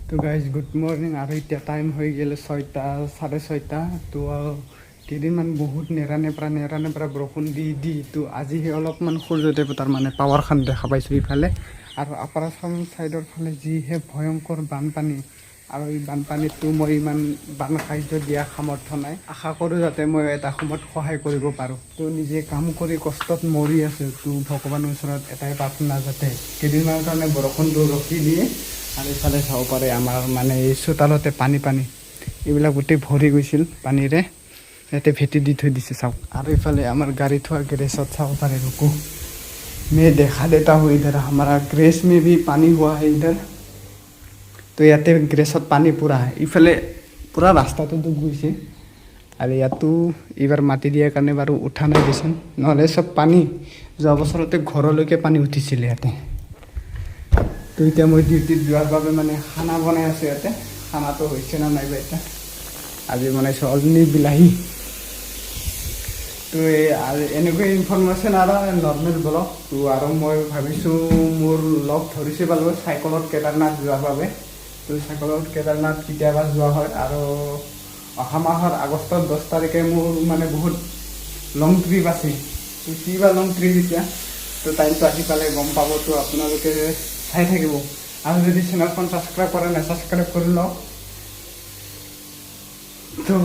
তো guys, good morning. আৰু এতিয়া টাইম হৈ গ'ল 6টা, 6:30। তো কেইদিনমান বহুত নেৰা নেপেৰা নেৰা নেপেৰা বৰষুণ দি দি, তো আজিহে অলপমান সূৰ্য দেৱতাৰ মানে পাৱাৰখন দেখা পাইছোঁ ইফালে। আৰু আপাৰ আছাম ছাইডৰ ফালে যিহে ভয়ংকৰ বানপানী, আৰু এই বানপানীততো মই ইমান বান সাহাৰ্য দিয়া সামৰ্থ্য নাই। আশা কৰোঁ যাতে মই এটা সময়ত সহায় কৰিব পাৰোঁ। তো নিজে কাম কৰি কষ্টত মৰি আছোঁ। তো ভগৱানৰ ওচৰত এটাই প্ৰাৰ্থনা, যাতে কেইদিনমানৰ কাৰণে বৰষুণটো ৰখি দিয়ে। আৰু ইফালে চাব পাৰে, আমাৰ মানে এই চোতালতে পানী পানী, এইবিলাক গোটেই ভৰি গৈছিল পানীৰে। ইয়াতে ভেটি দি থৈ দিছে, চাওক। আৰু ইফালে আমাৰ গাড়ী থোৱা গেৰেজত চাব পাৰে। रुको, मैं दिखा देता हूँ। इधर हमारा गैरेज में भी पानी हुआ है इधर। তো ইয়াতে গেৰেজত পানী পূৰা, ইফালে পূৰা ৰাস্তাটো ডুব গৈছে। আৰু ইয়াতো এইবাৰ মাটি দিয়াৰ কাৰণে বাৰু উঠা নাই দেচোন, নহ'লে চব পানী যোৱা বছৰতে ঘৰলৈকে পানী উঠিছিলে ইয়াতে। তো এতিয়া মই ডিউটিত যোৱাৰ বাবে মানে খানা বনাই আছোঁ ইয়াতে। খানাটো হৈছে না নাইবা এতিয়া। আজি বনাইছোঁ অলনি বিলাহী। তো এই আৰু এনেকৈ ইনফৰমেশ্যন আৰু নৰ্মেল ব্লগ। তো আৰু মই ভাবিছোঁ, মোৰ লগ ধৰিছে বাৰু চাইকেলত কেদাৰনাথ যোৱাৰ বাবে। তো চাইকেলত কেদাৰনাথ কেতিয়াবা যোৱা হয়। আৰু অহা মাহৰ আগষ্টৰ 10 তাৰিখে মোৰ মানে বহুত লং ট্ৰিপ আছে। তো কি বা লং ট্ৰিপ এতিয়া, তো টাইমটো আহি পালে গম পাব। তো আপোনালোকে চাই থাকিব আৰু যদি চেনেলখন ছাবস্ক্ৰাইব কৰে নাই, ছাবস্ক্ৰাইব কৰি লওক। তো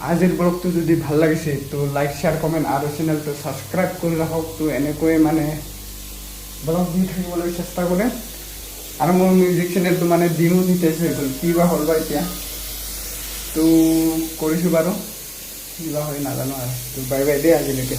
আজিৰ ব্লগটো যদি ভাল লাগিছে, তো লাইক, শ্বেয়াৰ, কমেণ্ট আৰু চেনেলটো ছাবস্ক্ৰাইব কৰি ৰাখক। তো এনেকৈয়ে মানে ব্লগ দি থাকিবলৈ চেষ্টা কৰিম। আৰু মোৰ মিউজিক চেনেলটো মানে ডিমনিটাইজ হৈ গ'ল, কি বা হ'ল বা এতিয়া। তো কৰিছোঁ বাৰু, কি বা হয় নাজানো আৰু। তো বাই বাই দেই আজিলৈকে।